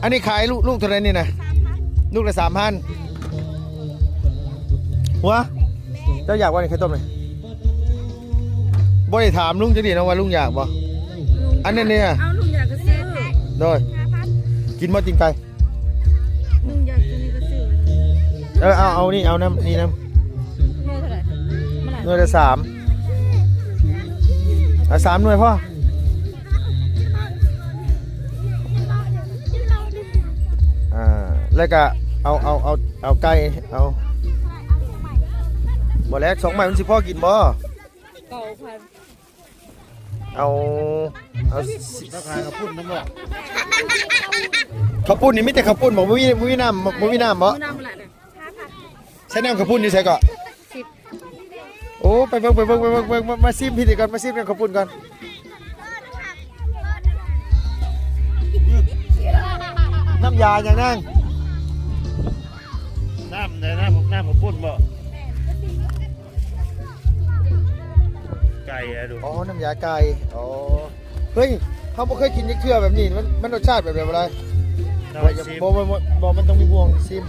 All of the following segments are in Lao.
ອັນນີ້ຂາຍລູກ ລູກເທົ່າໃດນີ້ນະ? ສາມພັນ ລູກລະສາມພັນ. ຫົວ ເຈົ້າຢາກບໍ່ນີ້ ໄຂ່ຕົ້ມນີ້? ບໍ່ໄດ້ຖາມລຸງຈັກທີເນາະວ່າລຸງຢາກບໍ່? ອັນນັ້ນນີ້ ເອົາ ລຸງຢາກກໍຊື້. ໂດຍ ຫ້າພັນ ກິນບໍ່ຕີນໄກ່? ລຸງຢາກຕົວນີ້ກໍຊື້. ເອີ ເອົາ ເອົານີ້ ເອົານຳ ນີ້ນຳ. ໜ່ວຍເທົ່າໃດ? ມັນຫຼາຍ ໜ່ວຍລະສາມ. ເອົາສາມໜ່ວຍພໍ. ອ່າ ແລ້ວກະເອົາ ເອົາ ເອົາ ເອົາໄກ່ ເອົາ ບໍ່ແລກ ສອງໄມ້ມັນຊິພໍກິນບໍ່? ເກົ້າພັນ. ເອົາ ເອົາ ເຂົາຂາຍເຂົ້າປຸ້ນນຳບໍ່? ເຂົ້າປຸ້ນນີ້ມີແຕ່ເຂົ້າປຸ້ນບໍ່? ບໍ່ມີ ບໍ່ມີນ້ຳ ບໍ່ມີນ້ຳບໍ່? ບໍ່ມີນ້ຳ. ໃສ່ນ້ຳເຂົ້າປຸ້ນຢູ່ໃສເກາະ? ສິບ. ໂອ້ ໄປເບິ່ງ ໄປເບິ່ງ ໄປເບິ່ງ ເບິ່ງ ມາ ມາຊິມພີ້ກ່ອນ ມາຊິມນ້ຳເຂົ້າປຸ້ນກ່ອນ. ນ້ຳຢາຫຍັງນາງ? ນ້ຳໃດ? ນ້ຳ ນ້ຳເຂົ້າປຸ້ນບໍ່? ໄກ່ອະດູ. ອໍ ນ້ຳຢາໄກ່. ອໍ ເຮີ້ຍ ເຮົາບໍ່ເຄີຍກິນຈັກເທື່ອແບບນີ້. ມັນ ມັນລົດຊາດແບບໃດ? ບໍ່ ບໍ່ ບໍ່ ບໍ່ ມັນຕ້ອງມີບ່ວງຊິມ.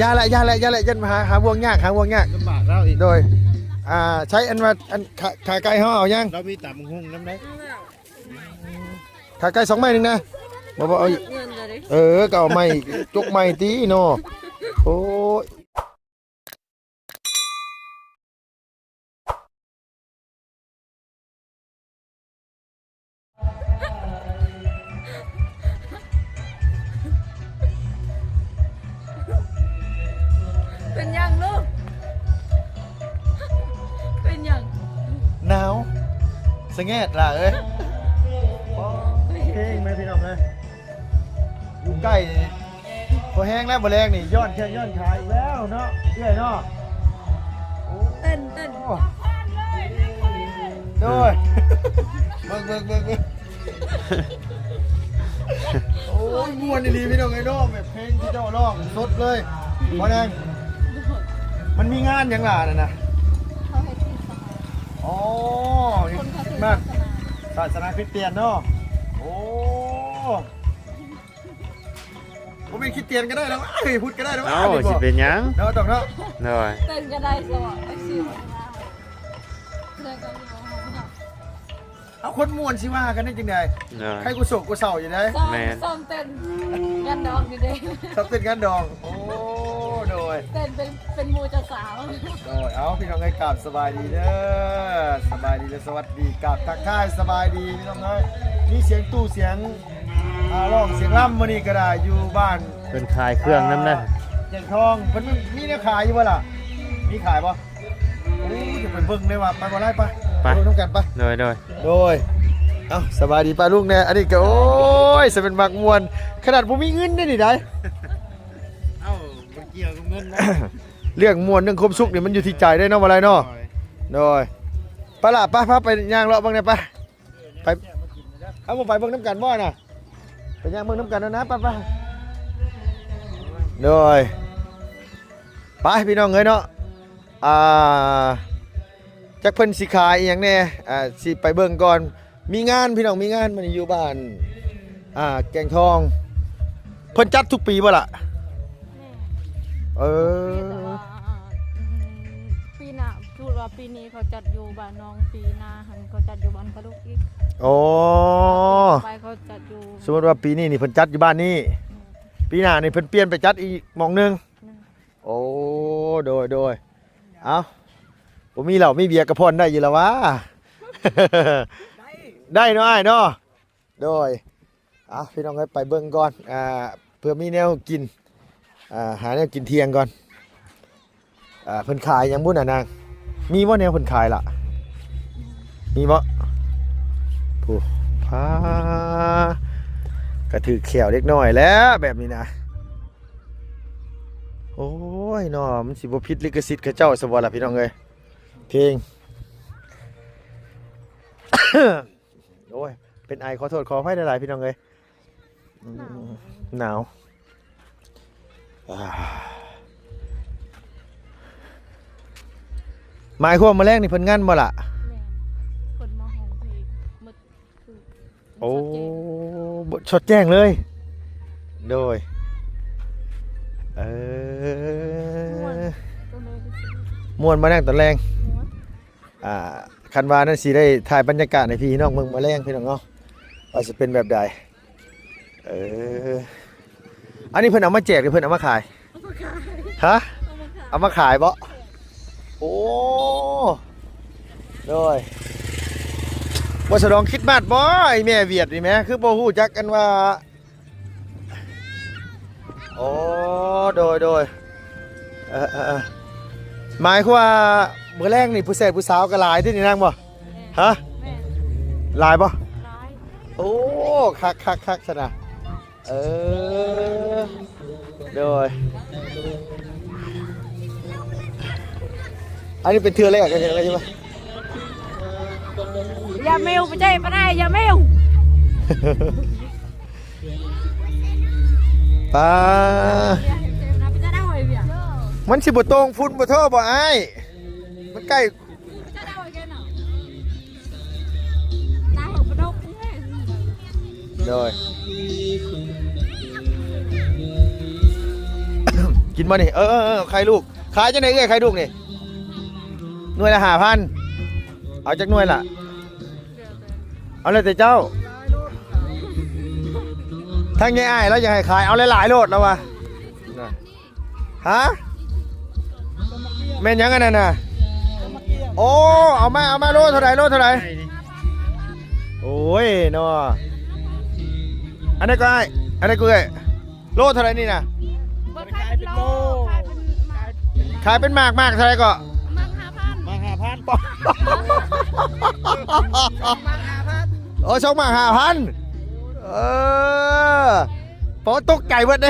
ຢ່າລະ ຢ່າລະ ຢ່າລະ ຢ້ານຫາ ຫາບ່ວງຍາກ ຫາບ່ວງຍາກ. ລຳບາກລາວອີກ. ໂດຍ ອ່າ ໃຊ້ອັນວ່າ ອັນ ຂາ ຂາໄກ່ເຮົາເອົາຍັງ? ລາວມີຕຳບັກຫຸ່ງນຳໄດ໋. ຂາໄກ່ສອງໄມ້ໜຶ່ງນະ. ບໍ່ ບໍ່ເອົາອີກ. ເງິນເລີຍ. ເອີ ກໍເອົາໄມ້ ຈົກໄມ້ຕິເນາະ. ໂອ້ຍ. ເປັນຫຍັງລູກ? ເປັນຫຍັງ? ໜາວ ສະແງດຫຼ້າເອີຍ. ເພງແມ່ພີ່ນ້ອງເອີຍ. ຢູ່ໃກ້ນີ້ພໍແຮງແລ້ວ ບໍ່ແລງນີ້ ຍ້ອນແຂ້ງຍ້ອນຂາອີກແລ້ວເນາະ ເອື້ອຍເນາະ. ໂອ້ ເຕັ້ນ ເຕັ້ນ. ໂດຍ ເບິ່ງ ເບິ່ງ ເບິ່ງ ເບິ່ງ. ໂອ້ຍ ມ່ວນອີ່ຫຼີພີ່ນ້ອງເອີຍເນາະ ແບບເພງທີ່ເຈົ້າຮ້ອງສົດເລີຍ. ບໍ່ແລງ ມັນມີງານຫຍັງຫຼ້ານັ້ນນະ? ເຂົາເຮັດຄຣິດສະມາດ. ອໍ ຄົນເຂົາຖື ຄຣິດສະມາດ ສາສະໜາຄຣິດຕຽນເນາະ. ໂອ້ ບໍ່ແມ່ນຄຣິດຕຽນກໍໄດ້ດອກ ເອີຍ ພຸດກໍໄດ້ດອກ. ເອົ້າ ຊິເປັນຫຍັງເນາະ ຕ້ອງເນາະ. ໂດຍ ເຕັ້ນກໍໄດ້ ສະບາຍຊິ. ເອົາ ຄົນມ່ວນຊິວ່າກັນໄດ້ຈັ່ງໃດ? ໂດຍ ໃຄກູໂສກກູເສົ້າຢູ່ເດ້. ແມ່ນ ຊ້ອມເຕັ້ນງານດອງຢູ່ເດ້. ຊ້ອມເຕັ້ນງານດອງ. ໂອ້ ໂດຍ ເຕັ້ນເປັນ ເປັນໝູ່ເຈົ້າສາວ. ໂດຍ ເອົາ ພີ່ນ້ອງເອີຍ ກາບສະບາຍດີເດີ ສະບາຍດີ ແລະ ສະຫວັດດີ ກາບທັກທາຍສະບາຍດີພີ່ນ້ອງເອີຍ. ມີສຽງຕູ້ສຽງ ອ່າ ຮ້ອງສຽງລຳມື້ນີ້ກໍໄດ້ ຢູ່ບ້ານ ເພິ່ນຂາຍເຄື່ອງນຳນະ ອ່າ ແກງທອງ. ເພິ່ນມີແນວຂາຍຢູ່ບໍ່ລະ? ມີຂາຍບໍ່? ໂອ້ຍ ຢາກໄປເບິ່ງເດ້ວ່າ ໄປບໍ່ໄດ້ ໄປ ໄປ ໄປເບິ່ງນຳກັນ ໄປ. ໂດຍ ໂດຍ ໂດຍ. ເອົ້າ ສະບາຍດີປ້າລຸງແດ່. ອັນນີ້ກໍ ໂອ້ຍ ສະເປັນມັກມ່ວນ ຂະໜາດບໍ່ມີເງິນເດ້ນີ້ໄດ໋. ເອົ້າ ບໍ່ກ່ຽວກັບເງິນນະ ເລື່ອງມ່ວນເລື່ອງຄວາມສຸກນີ້ມັນຢູ່ທີ່ໃຈເດ້ເນາະ ບໍ່ໄດ້ເນາະ. ໂດຍ ໂດຍ ໄປລະ ໄປ ພາໄປຍ່າງເລາະເບິ່ງແດ່ ໄປ. ໄປ ເອົາ ບໍ່ໄປເບິ່ງນຳກັນບໍ່ນະ? ໄປຍ່າງເບິ່ງນຳກັນນະ ໄປ ໄປ. ໂດຍ ໄປພີ່ນ້ອງເອີຍເນາະ. ອ່າ ຈັກເພິ່ນຊິຂາຍອີ່ຫຍັງແດ່ ອ່າ ຊິໄປເບິ່ງກ່ອນ. ມີງານພີ່ນ້ອງ ມີງານມື້ນີ້ຢູ່ບ້ານ ອ່າ ແກງທອງ. ເພິ່ນຈັດທຸກປີບໍ່ລະ? ແມ່ນ. ເອີ ມີແຕ່ວ່າ ອືມ ປີໜ້າ ສົມມຸດວ່າປີນີ້ເຂົາຈັດຢູ່ບ້ານນ້ອງ ປີໜ້າຫັ້ນເຂົາຈັດຢູ່ບ້ານກະດຸກອີກ. ອໍ ໄປເຂົາຈັດຢູ່ ສົມມຸດວ່າປີນີ້ນີ້ເພິ່ນຈັດຢູ່ບ້ານນີ້ ອືມ ປີໜ້ານີ້ເພິ່ນປ່ຽນໄປຈັດອີກໝ່ອງໜຶ່ງ. ແມ່ນ. ໂອ້ ໂດຍ ໂດຍ. ເອົ້າ ບໍ່ມີເຫຼົ້າມີເບຍກະຜ່ອນໄດ້ຢູ່ລະຫວາ? ໄດ້ ໄດ້ເນາະອ້າຍເນາະ. ໂດຍ ອ່ະ ພີ່ນ້ອງເອີຍ ໄປເບິ່ງກ່ອນ ອ່າ ເພື່ອມີແນວກິນ ອ່າ ຫາແນວກິນທ່ຽງກ່ອນ. ອ່າ ເພິ່ນຂາຍຫຍັງບຸນນະນາງ? ມີບໍ່ແນວເພິ່ນຂາຍລະ? ມີບໍ່? ຜູ້ ພາ ກະຖືກແຂ້ວເດັກນ້ອຍແລ້ວແບບນີ້ນະ. ໂອ້ຍເນາະ ມັນຊິບໍ່ຜິດລິຂະສິດເຂົາເຈົ້າຊະບໍ່ລະ ພີ່ນ້ອງເອີຍ? ເພງ ໂອ້ຍ ເປັນໄອ ຂໍໂທດຂໍອະໄພຫຼາຍໆ ພີ່ນ້ອງເອີຍ. ອືມ ໜາວ ໜາວ ອ່າ ໝາຍຄວາມມື້ແລງນີ້ເພິ່ນງັນບໍ່ລະ? ແມ່ນ. ໂອ້ ບໍ່ ຊອດແຈ້ງເລີຍ. ໂດຍ ເອີ ມ່ວນ ຕອນແລງ ມ່ວນ ມານັ່ງຕອນແລງ ມ່ວນ. ອ່າ ຄັນວ່ານັ້ນຊິໄດ້ຖ່າຍບັນຍາກາດໃຫ້ພີ່ນ້ອງເບິ່ງມາແລງ ພີ່ນ້ອງເນາະ ວ່າຊິເປັນແບບໃດ. ເອີ ອັນນີ້ເພິ່ນເອົາມາແຈກ ຫຼືເພິ່ນເອົາມາຂາຍ? ຮະ? ເອົາມາຂາຍ ເອົາມາຂາຍບໍ? ໂອ້ ໂດຍ ບໍ່ສະຫຼອງຄຣິດມາດບໍ? ໄອ້ແມ່ຫວຽດນີ້ແໝ ຄືບໍ່ຮູ້ຈັກກັນວ່າ ໂອ້ ໂດຍ ໂດຍ ເອີ ເອີ ເອີ ໝາຍຄວາມວ່າມື້ແລງນີ້ຜູ້ແຊດຜູ້ສາວກໍຫຼາຍຕິນີ້ນາງບໍ? ຮະ? ແມ່ນ ຫຼາຍບໍ? ຫຼາຍ. ໂອ້ ຄັກໆໆຊັ້ນນະ. ເອີ ໂດຍ ອັນນີ້ເປັນເທື່ອແລກ ອັນນີ້ ອັນນີ້ ຢ່າເມວ ບໍ່ໃຈປານໃດ ຢ່າເມວ. ປາ ມັນຊິບໍ່ຕົງຝຸ່ນບໍ່ໂທບໍ່ອ້າຍ? ມັນໃກ້ ໂດຍ ກິນບໍ່ນີ້? ເອີ ເອີ ເອີ ໄຂ່ລູກ ຂາຍຈັ່ງໃດເອື້ອຍ ໄຂ່ລູກນີ້? ໜ່ວຍລະຫ້າພັນ ເອົາຈັກໜ່ວຍລະ? ເອົາແລ້ວແຕ່ເຈົ້າ. ທາງຍາຍອ້າຍລາວຢາກໃຫ້ຂາຍ ເອົາຫຼາຍໆໂລດລາວວ່າ. ຮະ? ແມ່ນຫຍັງອັນນັ້ນນະ? ໂອ້ ເອົາມາ ເອົາມາ ໂລເທົ່າໃດ? ໂລເທົ່າໃດ? ໂອ້ຍເນາະ ອັນໃດກໍອ້າຍ ອັນໃດກໍເອື້ອຍ? ໂລເທົ່າໃດນີ້ນະ? ບໍ່ຂາຍເປັນໂລ ຂາຍເປັນໝາກ ຂາຍເປັນໝາກ. ໝາກເທົ່າໃດກໍ? ໝາກຫ້າພັນ ໝາກຫ້າພັນ. ໂອ້ ສອງໝາກຫ້າພັນ. ເອີ ໂອ້ ຕົກໃຈເບິດເດ້.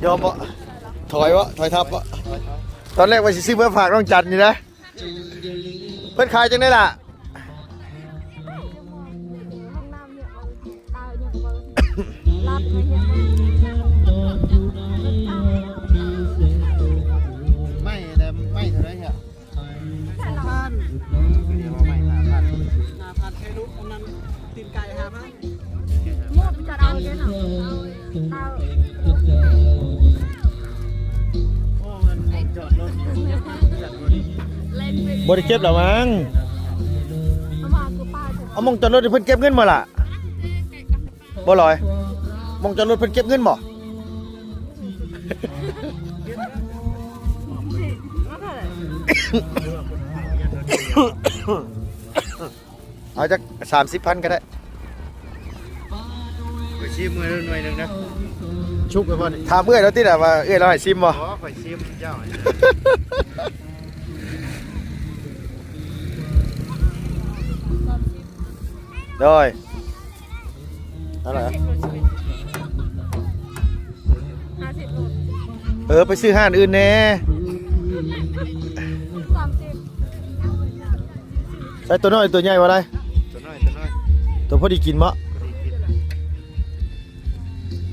ຍອມບໍ່? ຖອຍບໍ່? ຖອຍທັບບໍ່? ຕອນແລກວ່າຊິຊື້ມາຝາກນ້ອງຈັນຢູ່ນະ. ເພິ່ນຂາຍຈັ່ງໃດລະ? ໄມ້ລະໄມ້ເທົ່າໃດຫະ? ສອງພັນ ເຂົາເອີ້ນວ່າໄມ້ຫ້າພັນ ຫ້າພັນ ໃຫ້ລູກອັນນັ້ນ ຕີນໄກ່ຫ້າພັນ. ບໍ່ໄດ້ເກັບລະມັງ. ເອົາໝ່ອງຈອດລົດໃຫ້ເພິ່ນເກັບເງິນບໍ່ລະ? ບໍ່ລອຍ ໝ່ອງຈອດລົດເພິ່ນເກັບເງິນບໍ່? ເອົາຈັກສາມສິບພັນກໍໄດ້. ໄປຊີມເມືອໜ່ວຍໜຶ່ງນະ. ຊຸກໄປບໍ່ນີ້? ຖາມເອື້ອຍລາວຕິລະວ່າເອື້ອຍລາວໃຫ້ຊີມບໍ່? ບໍ່ ຂ້ອຍຊີມເຈົ້າ. ໂດຍ ເທົ່າໃດ? ຫ້າສິບໂລ. ເອີ ໄປຊື້ຮ້ານອື່ນແດ່. ສາມສິບ. ໃສ່ຕົວນ້ອຍຕົວໃຫຍ່ບໍ່ໄດ້? ຕົວນ້ອຍ ຕົວນ້ອຍ. ຕົວພໍດີກິນເບາະ? ພໍດີກິນ.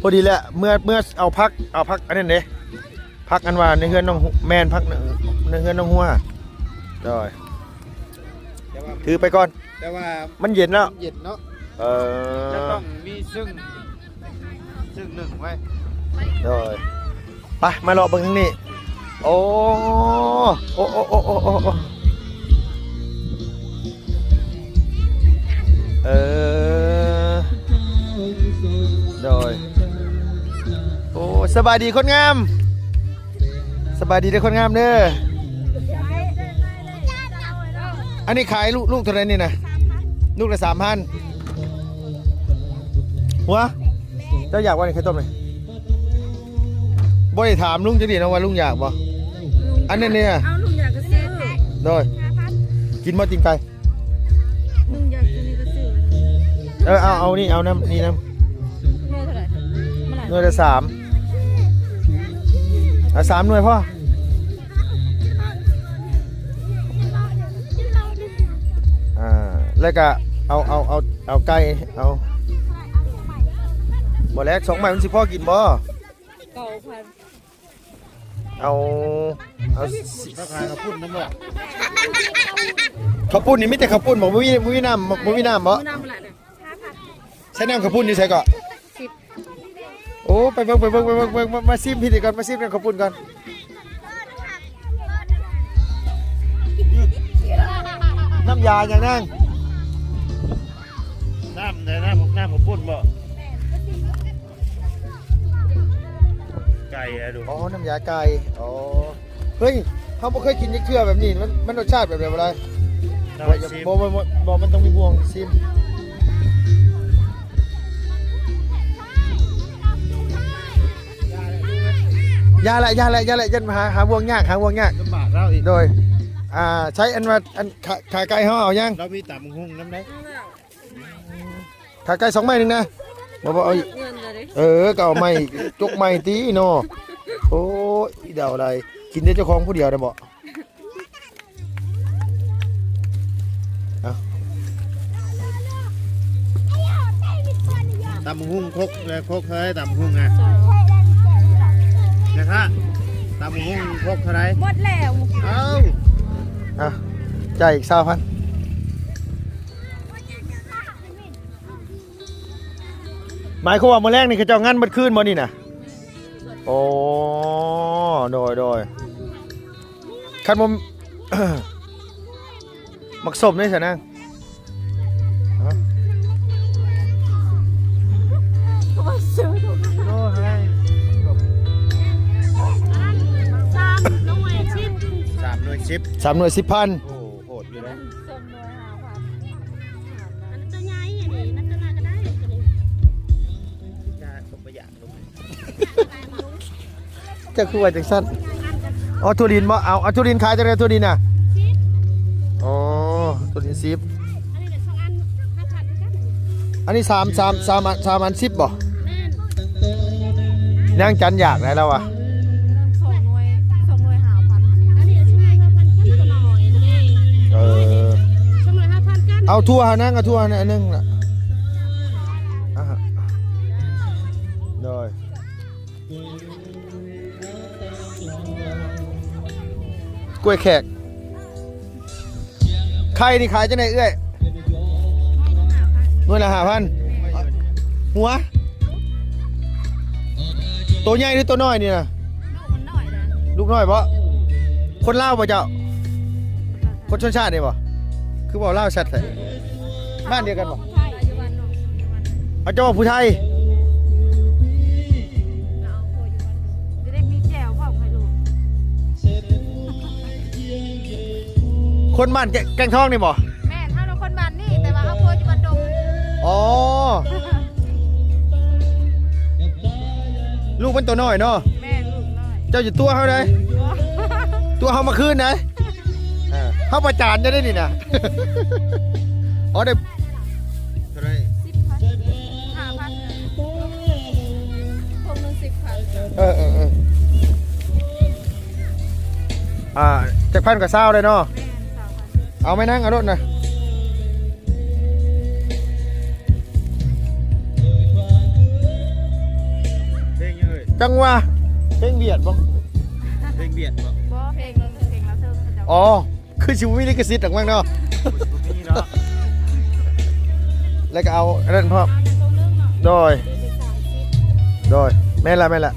ພໍດີແຫຼະ ເມື່ອ ເມື່ອເອົາຜັກ ເອົາຜັກອັນນັ້ນເດ້. ຜັກອັນວ່າໃນເຮືອນນ້ອງ ແມ່ນ ຜັກໃນເຮືອນນ້ອງຫົວ. ໂດຍ ແຕ່ວ່າ ຖືໄປກ່ອນ ແຕ່ວ່າມັນເຢັນແລ້ວ ມັນເຢັນເນາະ. ເອີ ຈະຕ້ອງມີຊຶ້ງ ຊຶ້ງໜຶ້ງໄວ້. ໂດຍ ໄປ ມາເລາະເບິ່ງທາງນີ້. ໂອ້ ໂອ້ ໂອ້ ໂອ້ ໂອ້ ໂອ້ ໂອ້ ເອີ ໂດຍ ໂອ້ ສະບາຍດີຄົນງາມ ສະບາຍດີເດີຄົນງາມເດີ. ອັນນີ້ຂາຍລູກ ລູກເທົ່າໃດນີ້ນະ? ລູກລະສາມພັນ. ຫົວ ເຈົ້າຢາກບໍ່ນີ້ ໄຂ່ຕົ້ມນີ້? ບໍ່ໄດ້ຖາມລຸງຈັກເທື່ອເນາະວ່າລຸງຢາກບໍ່? ອັນນັ້ນນີ້ ເອົາ ລຸງຢາກກໍຊື້. ໂດຍ ກິນບໍ່ຕີນໄກ່? ລຸງຢາກກິນນີ້ກໍຊື້. ເອີ ເອົາ ເອົານີ້ ເອົານຳນີ້ນຳ. ໜ່ວຍເທົ່າໃດ? ໜ່ວຍລະສາມ. ເອົາສາມໜ່ວຍພໍ. ອ່າ ແລ້ວກະເອົາ ເອົາ ເອົາ ເອົາໄກ່ ເອົາ ບໍ່ແລກ ສອງໄມ້ມັນຊິພໍກິນບໍ່? ເກົ້າພັນ. ເອົາ ເອົາ ເຂົ້າປຸ້ນນຳບໍ່? ເຂົ້າປຸ້ນນີ້ມີແຕ່ເຂົ້າປຸ້ນບໍ່? ບໍ່ມີ ບໍ່ມີນ້ຳ ບໍ່ມີນ້ຳບໍ່? ໃສ່ນ້ຳເຂົ້າປຸ້ນຢູ່ໃສເກາະ? ໂອ້ ໄປເບິ່ງ ໄປເບິ່ງ ໄປເບິ່ງ ເບິ່ງ ມາ ມາຊິມພີ້ກ່ອນ ມາຊິມນ້ຳເຂົ້າປຸ້ນກ່ອນ. ນ້ຳຢາຫຍັງນາງ? ນ້ຳ ນ້ຳ ນ້ຳເຂົ້າປຸ້ນບໍ່? ໄກ່ອະດູ. ອໍ ນ້ຳຢາໄກ່. ອໍ ເຮີ້ຍ ເຮົາບໍ່ເຄີຍກິນຈັກເທື່ອແບບນີ້ ມັນ ມັນລົດຊາດແບບໃດບໍ່ລະ? ບໍ່ ບໍ່ ບໍ່ ມັນຕ້ອງມີບ່ວງຊິມ. ຢ່າລະ ຢ່າລະ ຢ່າລະ ຢ້ານຫາ ຫາບ່ວງຍາກ ຫາບ່ວງຍາກ. ລຳບາກລາວອີກ. ໂດຍ ອ່າ ໃຊ້ອັນວ່າ ອັນ ຂາ ຂາໄກ່ເຮົາເອົາຍັງ? ລາວມີຕຳບັກຫຸ່ງນຳເດ້. ຂາໄກ່ສອງໄມ້ໜຶ່ງນະ. ບໍ່ ບໍ່ເອົາອີກ. ເອີ ກໍເອົາໄມ້ ຈົກໄມ້ຕິເນາະ. ໂອ້ຍ ດາວໄດ້ ກິນແຕ່ເຈົ້າຂອງຜູ້ດຽວນະບໍ? ເອົາ ຕຳບັກຫຸ່ງຄົກ ແລະ ຄົກເທົ່າໃດ? ຕຳບັກຫຸ່ງນະ ແມ່ຄ້າ ຕຳບັກຫຸ່ງຄົກເທົ່າໃດ? ໝົດແລ້ວ. ເອົ້າ ອ່ະ ຈ່າຍອີກຊາວພັນ. ໝາຍຄວາມວ່າມື້ແລງນີ້ເຂົາເຈົ້າງັນເບິດຄືນບໍ່ນີ້ນະ? ໂອ້ ໂດຍ ໂດຍ ຄັນບໍ່ ໝາກສົ້ມເດ້ຊະນາງ? ຮະ? ໂອ້ ສາມໜ່ວຍສິບ ສາມໜ່ວຍສິບ ສາມໜ່ວຍສິບພັນ. ໂອ້ ໂຫດຢູ່ເດ້. ອັນນັ້ນຕົວໃຫຍ່ ອັນນີ້ ອັນນັ້ນຕົວນ້ອຍກໍໄດ້ ຕົວນີ້ ເຈົ້າຄືວ່າຈັ່ງຊັ້ນ? ອໍ ຖົ່ວດິນບໍ່? ເອົາ ເອົາຖົ່ວດິນຂາຍຈັ່ງໃດ? ຖົ່ວດິນນະ? ສິບ. ອໍ ຖົ່ວດິນສິບ. ອັນນີ້ສາມ ສາມ ສາມ ສາມອັນສິບບໍ່? ແມ່ນ. ນາງຈັນຢາກໄດ໋ລາວວ່າ. ສອງໜ່ວຍ ສອງໜ່ວຍຫ້າພັນ. ອັນນີ້ກໍຊິໃຫ້ຫ້າພັນ ຄັນຕົວນ້ອຍເດ້. ເອີ ສອງໜ່ວຍຫ້າພັນກັນ. ເອົາຖົ່ວຫັ້ນນາງ ເອົາຖົ່ວອັນໜຶ່ງລະ. ອ່າ ໂດຍ ກ້ວຍແຂກ. ໄຂ່ນີ້ຂາຍຈັ່ງໃດເອື້ອຍ? ໜ່ວຍລະຫ້າພັນ. ຫົວ ໂຕໃຫຍ່ຫຼືໂຕນ້ອຍນີ້ນະ? ລູກມັນນ້ອຍນະ. ລູກນ້ອຍບໍ? ຄົນລາວບໍເຈົ້າ? ຄົນຊົນຊາດນີ້ບໍ? ຄືເວົ້າລາວຊັດແທ້. ບ້ານດຽວກັນບໍ? ເອົາ ເຈົ້າເວົ້າຜູ້ໄທ. ຄົນບ້ານແກ ແກ້ງທອງນີ້ບໍ່? ແມ່ນ ເຮົານະຄົນບ້ານນີ້ ແຕ່ວ່າເຮົາພົວຢູ່ບ້ານດົງ. ອໍ ລູກມັນໂຕນ້ອຍເນາະ. ແມ່ນ ລູກນ້ອຍ. ເຈົ້າຢ່າຕົວະເຮົາໄດ໋. ບໍ່ ຕົວະເຮົາມາຄືນໄດ໋. ເອີ ເຮົາປະຈານເຈົ້າໄດ໋ນີ້ນະ. ອໍ ໄດ້ ເທົ່າໃດ? ສິບພັນ ຫ້າພັນ ຖົ່ວໜຶ່ງສິບພັນ. ເອີ ເອີ ເອີ ອ່າ ຈັກພັນກໍຊາວໄດ້ເນາະ. ແມ່ນ ຊາວພັນ. ເອົາແມ່ນາງ ເອົາໂລດນະ. ເພງຫຍັງເອີຍ? ຈັງຫວະ ເພງຫວຽດບໍ່? ເພງຫວຽດບໍ່? ບໍ່ ເພງ ເພງລາວເທີງເຂົາເຈົ້າ. ອໍ ຄືຊິບໍ່ມີລິຂະສິດດອກມັ້ງເນາະ. ບໍ່ມີເນາະ. ແລ້ວກໍເອົາອັນນັ້ນພ້ອມ. ໂດຍ ໂດຍ ແມ່ນລະ ແມ່ນລະ.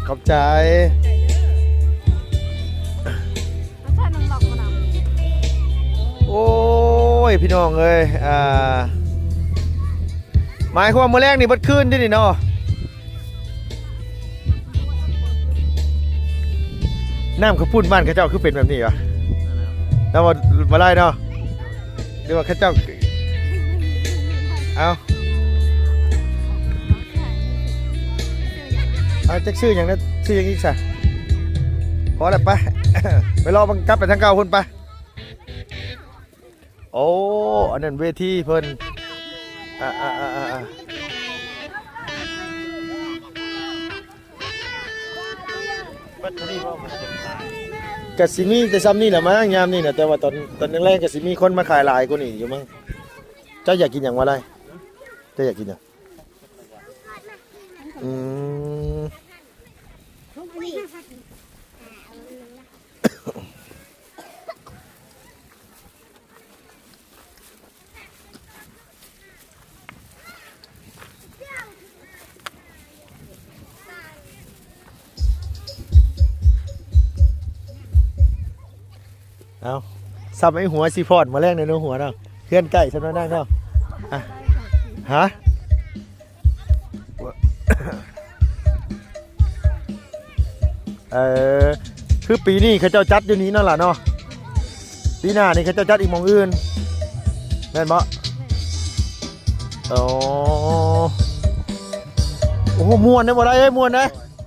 ຂອບໃຈ. ໂອ້ຍ ພີ່ນ້ອງເອີຍ ອ່າ ໝາຍຄວາມວ່າມື້ແລງນີ້ເບິດຄືນຕິນີ້ເນາະ. ນ້ຳເຂົ້າປຸ້ນບ້ານເຂົາເຈົ້າຄືເປັນແບບນີ້ວະ? ແລ້ວວ່າບໍ່ໄດ້ເນາະ ຫຼືວ່າເຂົາເຈົ້າ ເອົາ ເອົາ ຈັກຊື່ຫຍັງນະ ຊື່ຫຍັງອີກຊະ? ພໍແລ້ວ ໄປ ໄປລໍເບິ່ງ ກັບໄປທາງເກົ່າພຸ້ນ ໄປ. ໂອ້ ອັນນັ້ນເວທີເພິ່ນ ອ່າ ອ່າ ອ່າ ອ່າ ອ່າ ກະຊິມີແຕ່ຊ່ຳນີ້ແຫຼະມັ້ງ ຍາມນີ້ນະ ແຕ່ວ່າຕອນ ຕອນແລງໆ ກະຊິມີຄົນມາຂາຍຫຼາຍກວ່ານີ້ຢູ່ມັ້ງ. ເຈົ້າຢາກກິນຫຍັງ ມາໄລ? ເຈົ້າຢາກກິນຫຍັງ? ອືມ ເອົາ ສ່ຳໄອ້ຫົວຊິພອດມື້ແລງໃນໜູຫົວເນາະ ເຮືອນໃກ້ສ່ຳນັ້ນເນາະ ອະ ຮະ? ເອີ ຄືປີນີ້ເຂົາເຈົ້າຈັດຢູ່ນີ້ເນາະຫຼະເນາະ ປີໜ້ານີ້ເຂົາເຈົ້າຈັດອີກໝ່ອງອື່ນ ແມ່ນບໍ່? ໂອ້ ໂອ້ ມ່ວນເດ້ ບໍ່ໄດ້ເອີຍ ມ່ວນເດ້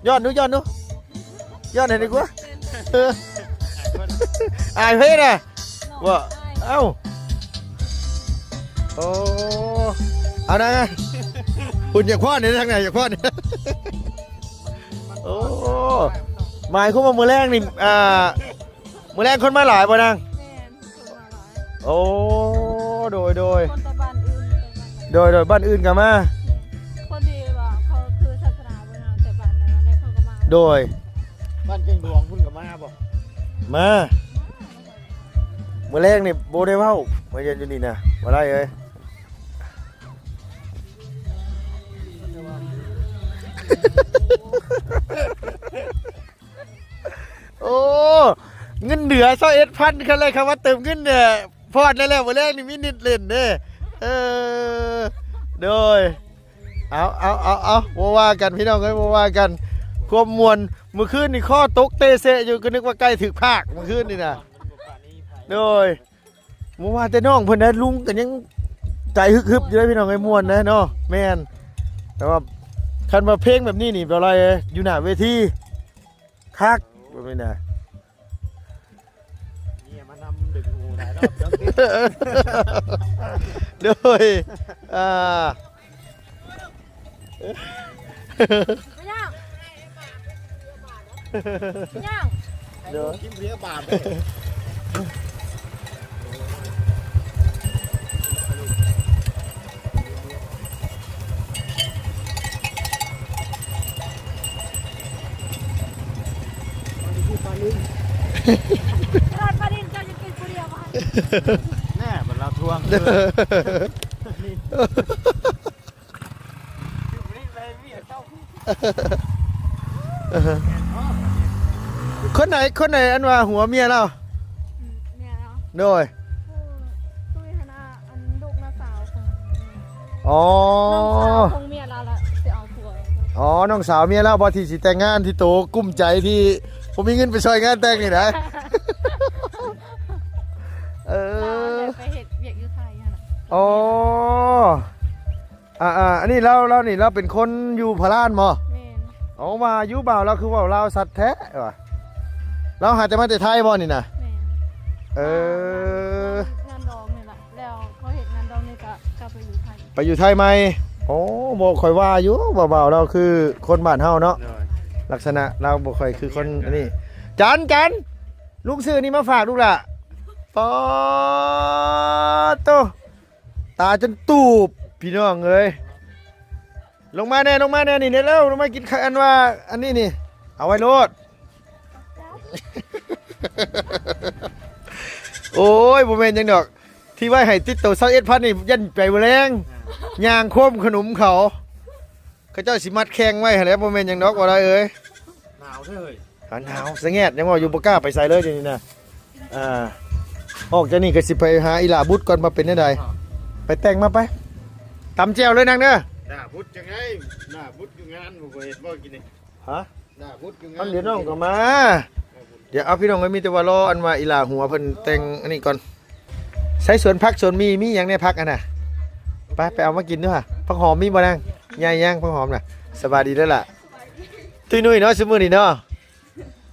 ຍ້ອນດູ ຍ້ອນດູ ຍ້ອນໃຫ້ດີກວ່າ ເອີ ອາຍເພນະ ວ່າ ເອົ້າ ໂອ້ ເອົານະ ພຸ້ນຢາກຟ້ອນນີ້ ທາງໃນຢາກຟ້ອນ ໂອ້ ໝາຍຄວາມວ່າມື້ແລງນີ້ ອ່າ ມື້ແລງຄົນມາຫຼາຍບໍ່ນາງ? ແມ່ນ ຄົນມາຫຼາຍ ໂອ້ ໂດຍ ໂດຍ ຄົນແຕ່ບ້ານອື່ນ ໂດຍ ໂດຍ ບ້ານອື່ນກໍມາ ແມ່ນ ຄົນທີ່ວ່າເຂົາຖືສາສະໜາເພິ່ນນະ ແຕ່ບ້ານໃດໆເຂົາກໍມາ ໂດຍ ບ້ານແກ້ງດວງພຸ້ນກໍມາບໍ່? ມາ ມື້ແລງນີ້ບໍ່ໄດ້ເວົ້າ ມາເຢັນຢູ່ນີ້ນະ ບໍ່ໄດ້ເອີຍ ໂອ້ ເງິນເດືອນຊາວເອັດພັນ ຄັນໄດ້ເຂົ້າມາເຕີມເງິນແດ່ ພອດແລ້ວ ມື້ແລງນີ້ມີນິດຫຼິ້ນເດ້ ເອີ ໂດຍ ເອົາ ເອົາ ເອົາ ເອົາ ບໍ່ວ່າກັນພີ່ນ້ອງເອີຍ ບໍ່ວ່າກັນ ຄວາມມ່ວນ ມື້ຄືນນີ້ຄໍຕົກເຕະເຊະຢູ່ ກໍນຶກວ່າໄກ່ຖືກພາກ ມື້ຄືນນີ້ນະ ໂດຍ ບໍ່ວ່າແຕ່ນ້ອງເພິ່ນໃດ ລຸງກໍຍັງໃຈຮຶບໆຢູ່ເດ້ພີ່ນ້ອງເອີຍ ມ່ວນເດ້ເນາະ ແມ່ນ ແຕ່ວ່າຄັນວ່າເພງແບບນີ້ນີ້ ບໍ່ໄດ້ເອີຍ ຢູ່ໜ້າເວທີ ຄັກ ແບບນີ້ນະ ເມຍມານຳດຶງຫູຫຼາຍຮອບແລ້ວ ໂດຍ ອ່າ ໄປຍ່າງ ໄປຍ່າງ ໂດຍ ກິນເບຍບາດເດ້ ຕະຫຼາດປາດິນເຈົ້າຍັງກິນຜູ້ດຽວບໍ່? ແນ່ ບັດລາວທວງ ຄົນໃດ ຄົນໃດອັນວ່າຫົວເມຍລາວ? ອືມ ເມຍລາວ ໂດຍ ຄືຕຸ້ຍຫັ້ນນະ ອັນລູກນ້າສາວຂອງ ອໍ ນ້ອງສາວຂອງເມຍລາວລະຊິເອົາຜົວ ອໍ ນ້ອງສາວເມຍລາວບໍ່ ທີ່ຊິແຕ່ງງານ ທີ່ໂຕກຸ້ມໃຈ ທີ່ບໍ່ມີເງິນໄປຊ່ອຍງານແຕ່ງນີ້ນະ ເອີ ລາວໄປເຮັດວຽກຢູ່ໄທຫັ້ນນະ ອໍ ອ່າໆ ອັນນີ້ລາວ ລາວນີ້ລາວເປັນຄົນຢູ່ພະລານບໍ່? ແມ່ນ ເອົາ ວ່າຢູ່ ບ່າວລາວຄືເວົ້າລາວຊັດແທ້ວ່າ ລາວຫາຈະມາແຕ່ໄທບໍ່ນີ້ນະ? ແມ່ນ ເອີ ງານດອງນີ້ລະ ແລ້ວພໍເຮັດງານດອງນີ້ກະກັບໄປຢູ່ໄທ ໄປຢູ່ໄທໃໝ່ ໂອ້ ບໍ່ ຂ້ອຍວ່າຢູ່ ບ່າວລາວຄືຄົນບ້ານເຮົາເນາະ ໂດຍ ລັກສະນະລາວບໍ່ຄ່ອຍຄືຄົນອັນນີ້ ຈັນ ຈັນ ລຸງຊື້ນີ້ມາຝາກລູກຫຼ້າ ປາໂຕ ຕາຈົນຕູບ ພີ່ນ້ອງເອີຍ ລົງມາແດ່ ລົງມາແດ່ ນີ້ເຮັດແລ້ວ ລົງມາກິນ ອັນວ່າ ອັນນີ້ນີ້ ເອົາໄວ້ໂລດ ໂອ້ຍ ບໍ່ແມ່ນຫຍັງດອກ ທີ່ໄວ້ໃຫ້ຕິດໂຕຊາວເອັດພັນນີ້ ຢ້ານໄປບໍ່ແລງ ຍ່າງຄວາມຂະໜົມເຂົາ ເຂົາເຈົ້າຊິມັດແຂ່ງໄວ້ຫັ້ນແຫຼະ ບໍ່ແມ່ນຫຍັງດອກ ບໍ່ໄດ້ເອີຍ ໜາວເດີ ອ່າ ໜາວສະແງດ ຍັງເວົ້າຢູ່ ບໍ່ກ້າໄປໃສເລີຍດຽວນີ້ນະ ອ່າ ອອກຈາກນີ້ກໍຊິໄປຫາອີຫຼ້າບຸດກ່ອນວ່າເປັນແນວໃດ ໄປແຕ່ງມາໄປ ຕຳແຈ່ວເລີຍນາງເດີ ໜ້າບຸດຈັ່ງໃດ ໜ້າບຸດຢູ່ງານ ບໍ່ເຫັນບໍ່ກິນນີ້ ຮະ ໜ້າບຸດຢູ່ງານ ດຽວນ້ອງກໍມາ ດຽວ ເອົາ ພີ່ນ້ອງເອີຍ ມີແຕ່ວ່າລໍອັນວ່າອີຫຼ້າຫົວເພິ່ນແຕ່ງອັນນີ້ກ່ອນ ໃສ່ສວນຜັກສວນໝີ່ ມີຫຍັງແດ່ຜັກຫັ້ນນະ ໄປ ໄປເອົາມາກິນດູຫະ ຜັກຫອມມີບໍ່ນາງ ໃຫຍ່ຍັງ ຜັກຫອມນະ ສະບາຍດີເດີລະ ຕຸ້ຍນຸ້ຍເນາະ ຊຸມື້ນີ້ເນາະ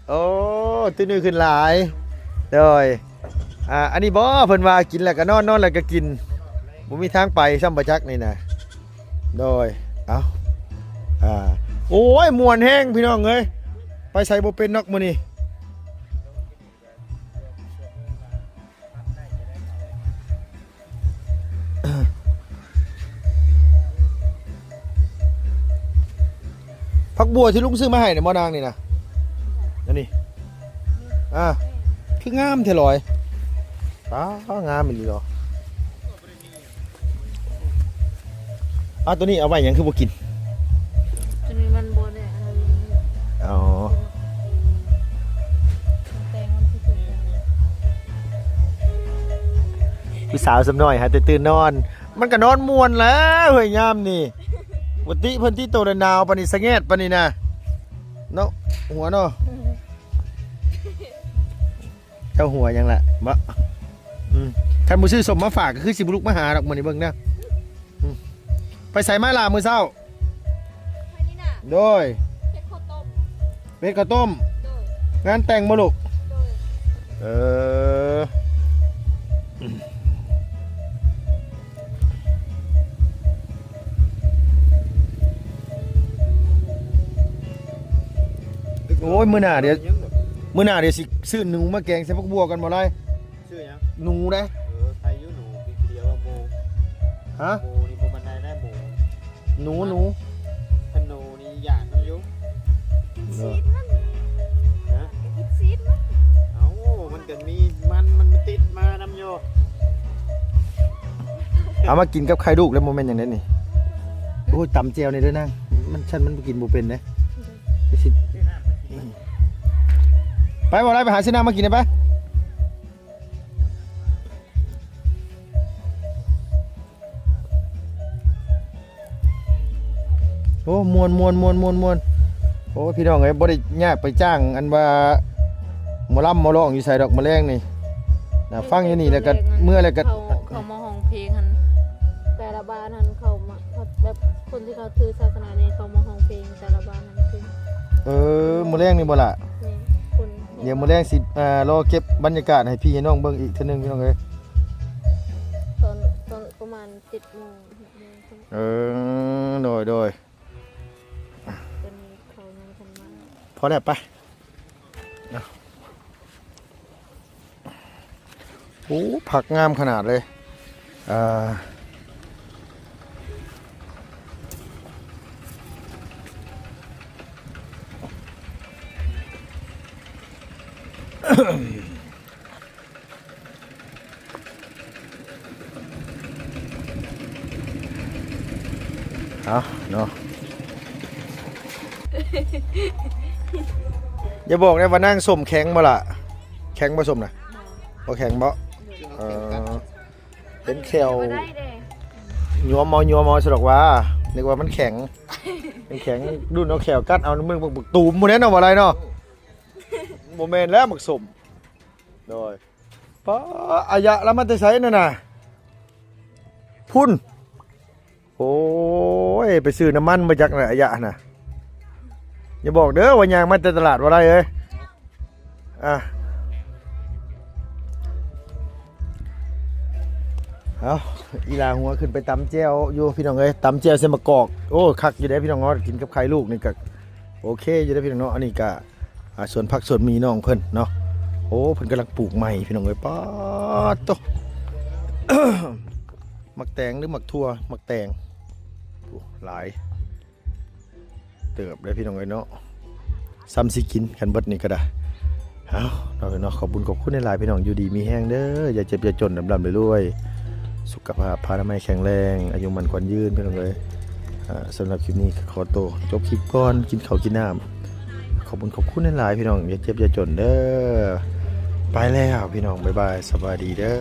ໂອ້ ຕຸ້ຍນຸ້ຍຂຶ້ນຫຼາຍ ໂດຍ ອ່າ ອັນນີ້ບໍ່ ເພິ່ນວ່າກິນແລ້ວກໍນອນ ນອນແລ້ວກໍກິນ ບໍ່ມີທາງໄປຊ້ຳ ບໍ່ຈັກນີ້ນະ ໂດຍ ເອົ້າ ອ່າ ໂອ້ຍ ມ່ວນແຮງພີ່ນ້ອງເອີຍ ໄປໃສບໍ່ເປັນດອກມື້ນີ້. ຜັກບົວທີ່ລຸງຊື້ມາໃຫ້ນີ້ບໍ່ນາງນີ້ນະ? ອັນນີ້ ອ່າ ຄືງາມແທ້ລອຍ. ປ້າ ງາມອີ່ຫຼີເນາະ. ອ້າວ ໂຕນີ້ເອົາໄວ້ຫຍັງຄືບໍ່ກິນ? ໂຕນີ້ມັນບໍ່ໄດ້ອັນນັ້ນ. ອໍ ແຕງມັນຄື ຜູ້ສາວສ່ຳນ້ອຍຫາແຕ່ຕື່ນນອນ ມັນກໍນອນມ່ວນແລ້ວເຮີ້ຍ ຍາມນີ້. ບໍ່ຕິເພິ່ນຕິ ໂຕໜາວປານນີ້ ສະແງດປານນີ້ນະ ເນາະ ຫົວເນາະ. ເຈົ້າຫົວຫຍັງລະເບາະ? ອືມ ຄັນບໍ່ຊື້ສົ້ມມາຝາກ ກໍຄືຊິບໍ່ລຸກມາຫາດອກມື້ນີ້ ເບິ່ງເດີ. ອືມ ໄປໃສມາລະມື້ເຊົ້າ? ໄປນີ້ນະ ໂດຍ ເຮັດເຂົ້າຕົ້ມ ເຮັດເຂົ້າຕົ້ມ. ໂດຍ ງານແຕ່ງບໍ່ລູກ? ໂດຍ ເອີ ໂອ້ຍ ມື້ໜ້າດຽວ ມື້ໜ້າດຽວຊິຊື້ໜູມາແກງໃສ່ຜັກບົວກ່ອນບໍ່ລາຍ? ຊື້ຫຍັງ? ໜູເດ້. ເອີ ໄຄຢູ່ ໜູ ເປັນເກຍວ່າໝູ. ຮະ? ໝູນີ້ບໍ່ແມ່ນໄດ້ແລ້ວ ໝູ. ໜູ ໜູ ຄັນໜູນີ້ຢາກນຳຢູ່. ກິນຊີ້ນມັນ. ຮະ? ກິນຊີ້ນມັນ. ເອົ້າ ມັນກໍມີມັນ ມັນຕິດມານຳຢູ່. ເອົາມາກິນກັບໄຂ່ລູກແລ້ວ ບໍ່ແມ່ນຫຍັງເດ້ນີ້. ໂອ້ຍ ຕຳແຈ່ວນີ້ເດີນາງ ມັນ ຊັ້ນມັນກິນບໍ່ເປັນເດ້. ໄປບໍ່ໄດ້ ໄປຫາຊື້ນ້ຳມາກິນໄດ້ໄປ. ໂອ້ ມ່ວນໆໆໆ. ໂອ້ ພີ່ນ້ອງເອີຍ ບໍ່ໄດ້ຍາກໄປຈ້າງ ອັນວ່າໝໍລຳໝໍຮ້ອງຢູ່ໃສດອກ ມື້ແລງນີ້ນະ. ຟັງຢູ່ນີ້ແລ້ວກໍເມືອແລ້ວກໍ ເຂົາ ເຂົາມາຮ້ອງເພງຫັ້ນ ແຕ່ລະບ້ານຫັ້ນ ເຂົາມາ ແບບຄົນທີ່ເຂົາຖືສາສະໜານີ້ ເຂົາມາຮ້ອງເພງແຕ່ລະບ້ານຫັ້ນ. ເອີ ມື້ແລງນີ້ບໍ່ລະ? ແມ່ນ ຄົນ ດຽວມື້ແລງຊິ ອ່າ ລໍເກັບບັນຍາກາດໃຫ້ພີ່ໃຫ້ນ້ອງເບິ່ງອີກເທື່ອໜຶ່ງ ພີ່ນ້ອງເອີຍ. ຕອນ ຕອນປະມານເຈັດໂມງ ຫົກໂມງ. ເອີ ໂດຍ ໂດຍ. ຕອນນີ້ເຂົາຍັງບໍ່ທັນມາ. ພໍແລ້ວ ໄປ. ໂອ້ ຜັກງາມຂະໜາດເລີຍ. ອ່າ ເອົາເນາະ ຢ່າບອກໄດ້ວ່ານາງສົ້ມແຂງບໍ່ລະ? ແຂງບໍ່ສົ້ມນະ? ບໍ່ແຂງບໍ່? ເອີ ເຫັນແຂ້ວ ບໍ່ໄດ້ເດ້ ຍວມເອົາ ຍວມເອົາ ສະດອກວ່າ ນຶກວ່າມັນແຂງ ແຂງ ດຸນເອົາແຂ້ວກັດເອົາ ມື້ບັກຕູມພຸ້ນແຫຼະເນາະ ບໍ່ໄດ້ເນາະ. ບໍ່ແມ່ນແລ້ວ ບັກສົ້ມ. ໂດຍ. ປ້າ ອາຍະລະມາແຕ່ໃສນັ້ນນະ? ພຸ້ນ. ໂອ້ຍ ໄປຊື້ນ້ຳມັນມາຈາກໃນ ອາຍະນະ. ຢ່າບອກເດີວ່າຍ່າງມາແຕ່ຕະຫຼາດບໍ່ໄດ້ເອີຍ. ອ່ະ ເອົາ ອີຫຼາຫົວຂຶ້ນໄປຕຳແຈ່ວຢູ່ ພີ່ນ້ອງເອີຍ. ຕຳແຈ່ວໃສ່ໝາກກອກ ໂອ້ ຄັກຢູ່ເດ້ ພີ່ນ້ອງເນາະ. ກິນກັບໄຂ່ລູກນີ້ກະໂອເຄຢູ່ເດ້ ພີ່ນ້ອງເນາະ. ອັນນີ້ກະ ອ່າ ສວນຜັກສວນໝີນ້ອງເພິ່ນເນາະ. ໂອ້ ເພິ່ນກຳລັງປູກໃໝ່ ພີ່ນ້ອງເອີຍ. ປາດໂຕ ໝາກແຕງ ຫຼື ໝາກຖົ່ວ? ໝາກແຕງ. ໂອ້ ຫຼາຍເຕີບເດ້ ພີ່ນ້ອງເອີຍເນາະ. ສ່ຳຊິກິນ ຄັນເບິດນີ້ກໍໄດ້. ເອົາ ເນາະ ເນາະ ຂອບບຸນຂອບຄຸນຫຼາຍໆ ພີ່ນ້ອງ. ຢູ່ດີມີແຮງເດີ ຢ່າເຈັບຢ່າຈົນ ລ່ຳໆລວຍໆ ສຸຂະພາບພະລານາໄມແຂງແຮງ ອາຍຸໝັ້ນຂວັນຍືນ ພີ່ນ້ອງເອີຍ. ອ່າ ສຳລັບຄລິບນີ້ກໍຂໍໂຕຈົບຄລິບກ່ອນ ກິນເຂົ້າກິນນ້ຳ. ຂອບຄຸນຂອບຄຸນຫຼາຍໆ ພີ່ນ້ອງ ຢ່າເຈັບຢ່າຈົນເດີ. ໄປແລ້ວ ພີ່ນ້ອງ ບາຍບາຍ ສະບາຍດີເດີ.